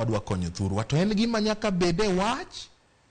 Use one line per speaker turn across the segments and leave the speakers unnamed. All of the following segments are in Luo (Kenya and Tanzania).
Wadwa konyo thurwa to en gima nyaka bed e wach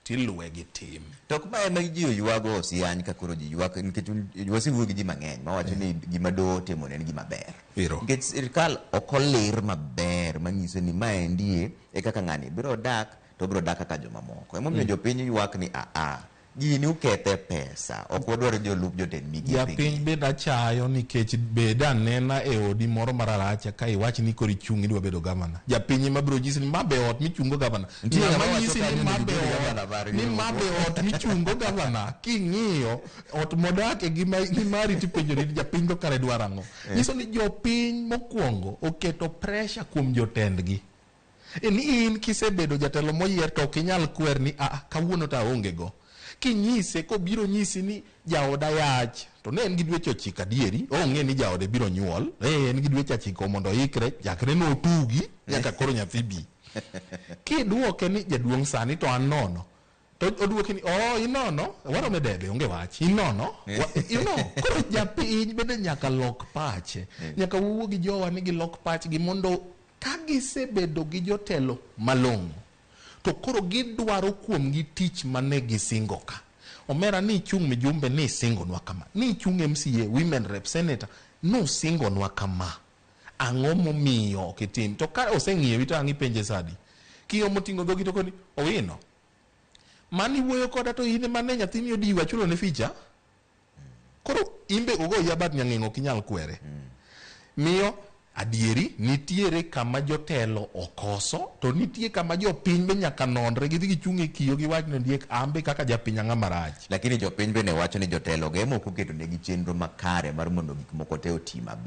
tiluwe gi tim.
To ok ma ema ji oywago osiany ka koro ji ywak nikech wasewuoyo gi ji mang'eny mawacho ni gima doho otimo ne en gima ber.
Ero.
Nikech sirkal ok olir maber manyiso ni maendie e kaka ng'ani biro dak to obiro dak kaka jomamoko. Emomiyo jopiny ywak ni aa gini ukethe pesa ok wadwar jolup jotend migepe.
Japiny bende achayo nikech bed anena e odi moro mararacha ka iwach ni koro ichung' idwa bedo gavana. Japiny ema biro nyisi ni ma be ot michungo gavana.
Nitie
Ng'ama
ng'ama wacho
nyisi
kanyo
ni
ni
ma be
gibed gavana
ot,
margi
ni ma be ot michungo gavana. King'iyo ot modake gi gi mari tipenjori ni japiny to kare dwaro ang'o. Nyiso ni jopiny mokwongo oketo pressure kuom jotendgi. E ni in kisebedo jatelo moyier to ok inyal kwer ni a kawuono to aonge go. Kinyise kobiro nyisi ni jaoda yach to ne en gi dweche 9 adieri ong'e ni jaode biro nyuol en gi dweche 9 mondo oikre chakre notugi nyaka koro nyathi bi. Kiduoke ni jaduong' sani to an nono to oduoki ni oh inono waromo e debe onge wach inono you know koro japiny bende nyaka lok pache nyaka wuo gi jowa ni gilok pachgi mondo ka gisebedo gi jotelo malong'o to koro gidwaro kuomgi tich mane gisingo ka. Omera ni ichung' mijumbe ni isingonwa kama, ni ichung' MCA, women rep, senator, nusingonwa kama. Ang'o momiyo ok itim? To ka oseng'iewi to ang' ipenje sadi? Kiomo ting'o dhogi to koni, Owino, mani wuoyo koda to in ema ne nyathini odiwo achulo ne ficha? Koro imbe ogoyi abat nyang'eng' ok inyal kwere. Miyo adieri nitiere kama jotelo okoso to nitie kama jopiny be nyaka nonre gidhi gichung' e kiyo giwach ni ondiek ambe kaka japiny ang'a marach.
Lakini jopiny bende wacho ni jotelo go ema ok oketo negi chenro makare mar mondo gik moko te oti maber.